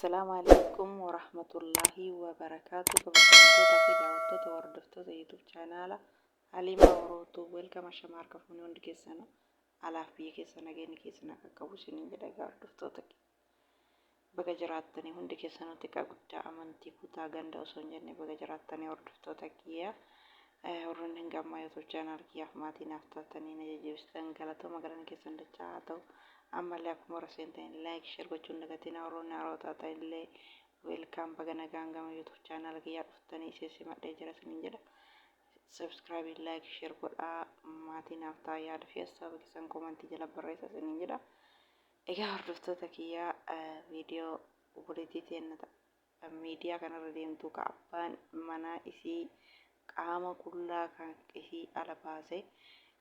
Assalaamu alaikum warahmatullaahi wabarakaatu. Kabajamtoota fi daawwattoota hordoftoota YouTube chaanaala Haliimaa Orootuu, welcome. Ashama harka fuunee hundi keessanuu alaaf biyya keessa nageenyi keessan akka qabu isiniin jedha. Egaa hordoftoota baga jiraattanii hundi keessanuu, xiqqaa guddaa, amantii, kutaa, ganda osoo hin jenne baga jiraattanii. Hordoftoota kiyya, warroonni hanga ammaa YouTube channel kiyyaaf maatii naaf taatanii na jajjabeessitan, galatooma, galanni keessan dachaa haa ta'u. Ammallee akkuma warra seentanii like, share gochuun dagatinaa. Warroonni haaroo taatan illee welcome, baga nagaan gama YouTube channel kiyyaa dhuftanii isin simadhee jira isiniin jedha. Subscribe, like, share godhaa, maatii naaf ta'a, yaada fi hasaaba keessan koomantii jala barreessa isiniin jedha. Egaa hordoftoota kiyyaa, viidiyoo obboleettii teenna miidiyaa kanarra deemtu ka abbaan manaa isii qaama qullaa kan isii ala baase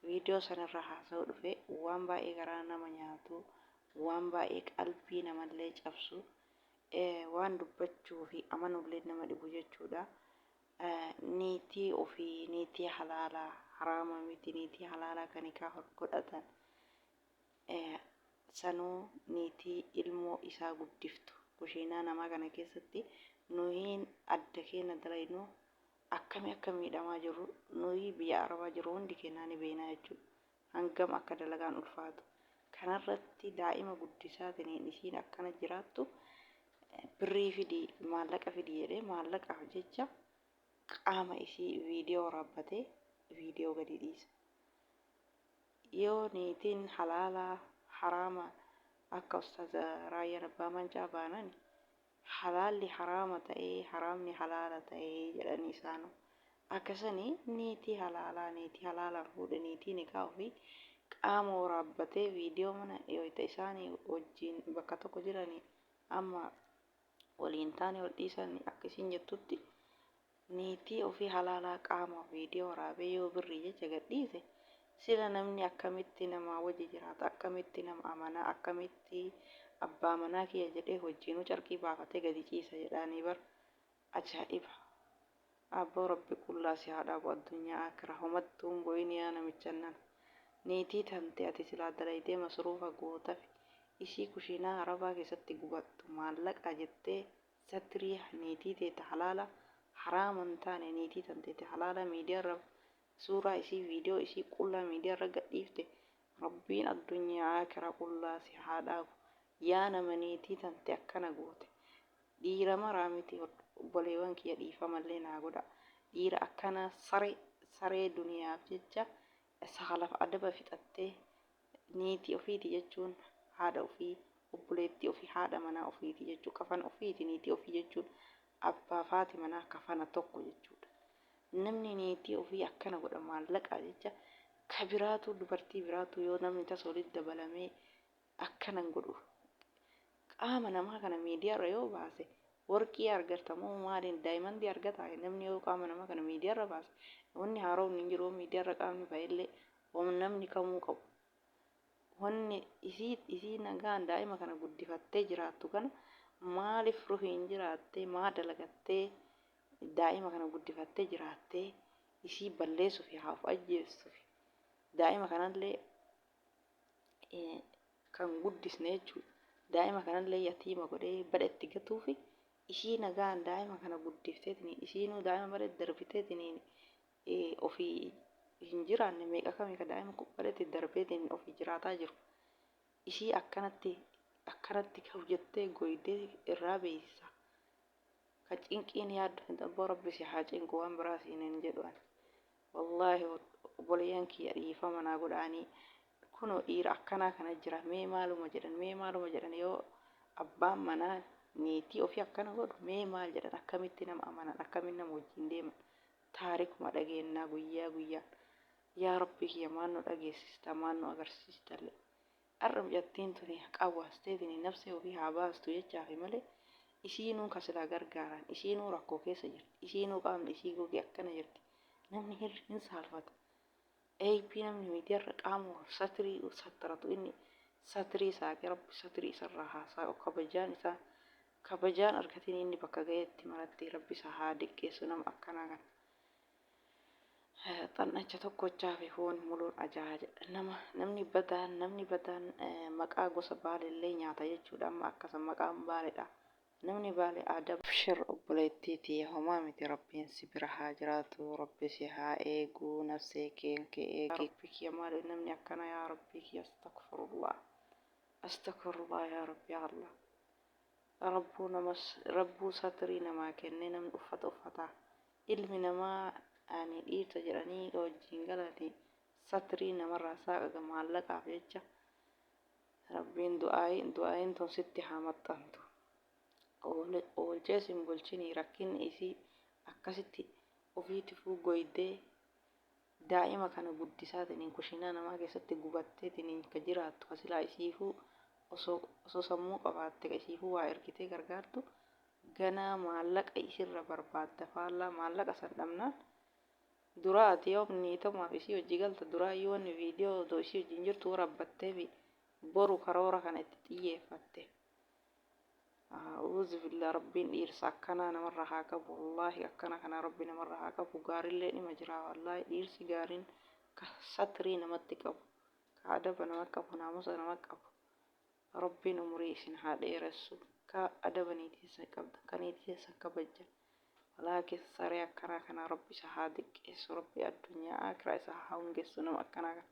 viidiyoo sanarra haasa'uu dhufe, waan baay'ee garaa nama nyaatu, waan baay'ee qalbii namallee cabsu, waan dubbachuu fi amanuullee nama dhibu jechuudha. Niitii ofii, niitii halaalaa, haraama miti, niitii halaalaa kan hikaa godhatan sanuu, niitii ilmoo isaa guddiftu kushiinaa namaa kana keessatti nuyiin adda keenya dalaynu akkami akka miidhamaa jirru nuyi biyya arabaa jiru hundi keenyaa ni beeknaa jechuudha. Hangam akka dalagaan ulfaatu. Kanarratti daa'ima guddisaatiin isiin akkana jiraattu, birrii fidii, maallaqa fidii jedhee maallaqaaf jecha qaama isii viidiyoo waraabbatee viidiyoo gadi dhiisa. Yoo niitiin halaalaa haraama akka Ustaaza Raayyaan Abbaa Mancaa baanan, halaalli haraama ta'ee haraamni halaala ta'ee jedhanii isaanu. Akkasanii niitii halaalaa, niitii halaalaan fuudhe, niitii nikaa ofii qaama waraabbatee viidiyoo mana yoo isaanii wajjin bakka tokko jiranii amma waliin taane wal dhiisan akka isiin jettutti, niitii ofii halaalaa qaama viidiyoo waraabee yoo birrii jecha gadhiise, sila namni akkamitti namaa wajji jiraata? Akkamitti nama amanaa? Akkamitti abbaa manaa kiyya jedhee wajjiinuu carqii baafatee gadi ciisa jedhaanii bar? Ajaa'iba! Abboo, Rabbi qullaa si haa dhaabu addunyaa akiraa. Homattuun bo'in yaa namichannan. Niitii tante ati silaa dalaydee masruufa gootafi isii kushiinaa arabaa keessatti gubattu maallaqa jettee satrii niitii teeta halaala haraama hin taane, niitii tanteete halaala miidiyaarra suuraa isii, viidiyoo isii qullaa miidiyaarra gadhiifte, Rabbiin addunyaa akiraa qullaa si haa dhaabu yaa nama niitii tante akkana goote. Dhiira maraa miti, obboleewwan kiyya, dhiifamallee naa godha. Dhiira akkanaa saree saree duniyaaf jecha saalaf adaba fixattee, niitii ofiiti jechuun haadha ofii, obboleettii ofii, haadha manaa ofiiti jechuu, kafana ofiiti. Niitii ofii jechuun abbaa faati manaa kafana tokko jechuudha. Namni niitii ofii akkana godha maallaqaa jecha, ka biraatu dubartii biraatu yoo namni tasa walitti dabalamee akkanan godhu, qaama namaa kana miidiyaarra yoo baase warqii argata moo maaliin daayimandii argata? Namni yoo qaama namaa kana miidiyaarra baase, wanni haaromni hin jiru. Miidiyaarra qaamni ba'ellee namni kamuu qabu. Wanni isii nagaan daa'ima kana guddifattee jiraattu kana maaliif ruhiin jiraattee, maa dalagattee daa'ima kana guddifattee jiraattee, isii balleessuuf haa of ajjeestuuf, daa'ima kanallee kan guddisne jechuudha. Daa'ima kanallee yatiima godhee badhetti gatuufi, isii nagaan daa'ima kana guddifteetiin, isiinuu daa'ima badhetti darbiteetiin ofii hin jiraanne, meeqa kamii ka daa'ima badhetti darbeetiin ofii jiraataa jiru. Isii akkanatti akkanatti hojjettee goydee irraa beeksisa. Ka cinqiin yaaddu hin abboo, Rabbi si haa cinqu, waan biraa siin hin jedhu ani. Wallaahi obboleeyyan kiyya, dhiifama naa godhaanii, kunoo dhiira akkanaa kana jira. Mee maaluma jedhan, mee maaluma jedhan? Yoo abbaan manaa niitii ofii akkana godhu mee maal jedhan? Akkamitti nama amanan? Akkamitti nama wajjin deeman? Taarikuma dhageennaa guyyaa guyyaan. Yaa Rabbi kiyya, maal nu dhageessista, maal nu agarsiistallee? Har'a mucattiin tuni qawwaasteetiin nafsee ofii haa baastu jechaafi malee, isiinuu ka silaa gargaaran isiinuu rakkoo keessa jirti, isiinuu qaamni isii gogee akkana jirti. Namni hin saalfata. Eeybii namni miidiyaarra qaama satrii sattaratu, inni satrii saaqee, Rabbi satrii isarraa haa saaqu. Kabajaan isaa kabajaan argatiin inni bakka ga'eetti maratti Rabbi isa haa diqqeessu nama akkanaa kana. Xannacha tokkochaa fi foon muluun ajaa'a jedha. Nama namni badaan maqaa gosa Baalellee nyaata jechuudha. Amma akkasa maqaan Baaledha. Namni Baale adaba. Abshir obboleettii tiyya homaa miti rabbiin si bira haa jiraatu rabbi si haa eegu nafsee keen kee eegi. Yaa rabbii kiyya maali namni akkana yaa rabbii kiyya astagfurullah astagfurullah yaa rabbi yaa Allah rabbuu nama rabbuu satrii namaa kennee namni uffata uffataa ilmi namaa ani dhiirsa jedhanii wajjiin galani satrii namarraa saaqaga maallaqaaf jecha Rabbiin du'aayi du'aayin tun sitti haa maxxantu. Oolchee sin bulchinii rakkinni isii akkasitti ofiitifuu goydee daa'ima kana guddisaatiniin kushiinaa namaa keessatti gubatteetiniin ka jiraattu ka silaa isiifuu osoo osoo sammuu qabaatte ka isiifuu waa ergitee gargaartu ganaa maallaqa isirra barbaadda faallaa maallaqa san dhabnaan Duraa ati yoom niitomaaf isii wajji galta duraayyuu wanni video odoo isii wajjin jirtu warabbatteefi boru karoora kana itti xiyyeeffatte A'uuzubillah rabbiin dhiirsa akkanaa namarra haa qabu wallaahi akkana kana rabbi namarra haa qabu gaarillee nima jira wallaahi dhiirsi gaariin ka satrii namatti qabu ka adaba nama qabu naamusa nama qabu Rabbiin umurii isin haa dheeressu ka adaba niitii teessan qabdan ka niitii teessan kabajjan walaakin saree akkanaa kana rabbi isa haa diqqeessu rabbi addunyaa aakiraa isa haa hongessu nama akkanaa kana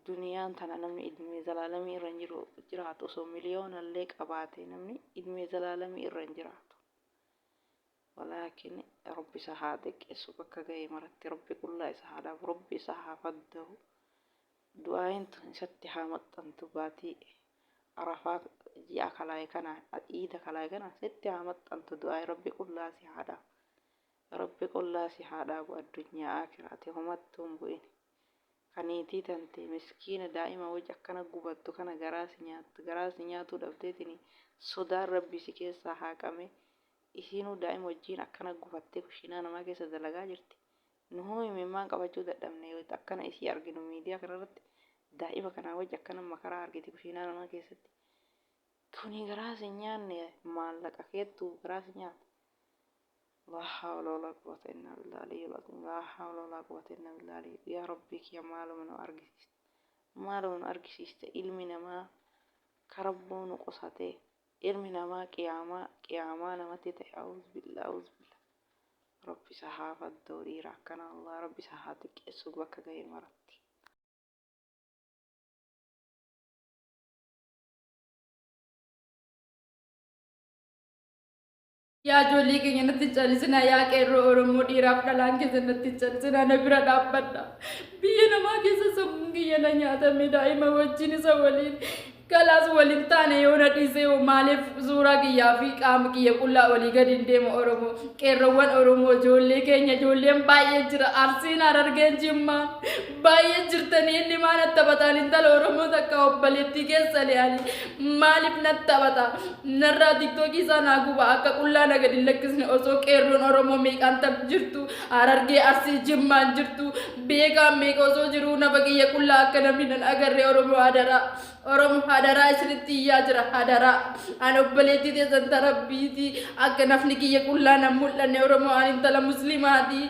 duniyaan tana namni idmee zalaalamii irra hin jiru jiraatu osoo miliyoonallee qabaatee namni idmee zalaalamii irra hin jiraatu walaakin rabbi isa haa xiqqeessu bakka ga'e maratti rabbi qullaa isa haa dhaabu rabbi isa haa faddahu Du'aa'iin tun isatti haa maxxantu baatii Arafaa ji'a kalaaye kana iida kalaaye kana sitti haa maxxantu du'aa'iin Rabbi qullaa si haa dhaabu Rabbi qullaa si haa dhaabu addunyaa aakira ati homattuu hin bu'in ka niitii tante miskiina daa'ima wajji akkana gubattu kana garaa si nyaattu garaa si nyaatuu dhabdeetini sodaan Rabbi si keessaa haaqamee isiinuu daa'ima wajjiin akkana gubattee kushiinaa namaa keessa dalagaa jirti Nuhuu imimmaan qabachuu dadhabne wayta akkana isii arginu miidiyaa kanarratti daa'ima kanaa wajji akkana makaraa argiti kushiinaa namaa keessatti. Kuni garaa sin nyaanne maallaqa keettu garaa si nyaata. Laa hawla walaa quwwata illaa billaah aliyyul aziim. Laa hawla walaa quwwata illaa billaah aliyyul. Yaa Rabbii kiyya maaluma nu argisiiste. Maaluma nu argisiiste ilmi namaa ka Rabbuu nu qusatee ilmi namaa qiyaamaa qiyaamaa namatti ta'e a'uuzu billah a'uuzu billah. Rabbi isa haa faddoo dhiira akkana Allah rabbi isa haa xiqqeessu bakka gahe maratti. Yaa ijoollee keenya natti hin callisinaa yaa qeerroo Oromoo dhiiraaf dhalaan keessa natti hin callisinaa na bira dhaabbadha. Biyya namaa keessa sammuun kiyya na nyaatame daa'ima wajjin isa waliin Kalaas wal hin taane yoo na dhiisee hoo maaliif suuraa kiyyaa fi qaama kiyya qullaa olii gadi hin deemu Oromoo qeerroowwan Oromoo ijoollee keenya ijoolleen baay'ee jira Arsiin Harargeen Jimmaan baay'ee jirtanii inni maa natti taphataan intala Oromoo takka obboleettii keessani ani maaliif natti taphata narraa tiktookii isaa naa guba akka qullaa na gadi hin lakkisne osoo qeerroon Oromoo meeqaan tam jirtu Harargee Arsii Jimmaan jirtu beekaan meeqa osoo jiruu nafa kiyya qullaa akka namni nan agarre Oromoo hadaraa Oromo hadaraa isinitti iyyaa jira hadaraa an obboleettii teessan ta rabbiiti akka nafni kiyya qullaa nan mul'anne Oromo an intala muslimaati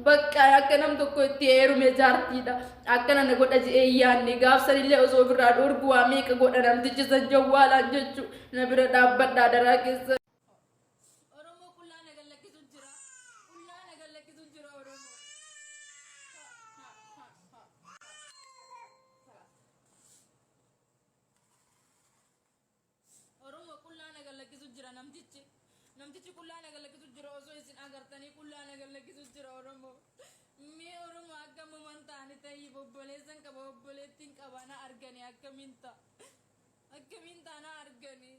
bakka akka nam tokko itti heerume jaartiidha akkana na godha je'ee hin yaanne gaafsanillee osoo ofirraa dhoorgu waa meeqa godha namtichi san jawwaalaan jechu na bira dhaabbadha hadaraa keessa. Oromoo qullaa na gallakkisu jira. Qullaa na gallakkisu jira Oromoo. Ha ha ha ha. Oromoo qullaa na gallakkisu jira namtichi. Namtichi qullaa na gallakkisu jira osoo isin agartanii qullaa na gallakkisu jira Oromoo. Mee Oromoo akkamuman ta'ani ta'ii obboleessan qaba obboleettiin qaba na arganii akkamiin ta'a. Akkamiin ta'a na arganii.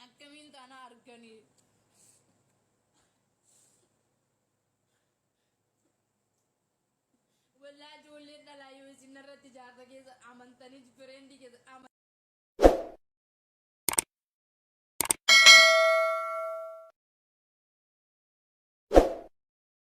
Akkamiin ta'a na arganii. Wallaa ijoolleen dhalaa yoo isin narratti jaarsa keessa amantanii fireendii keessa.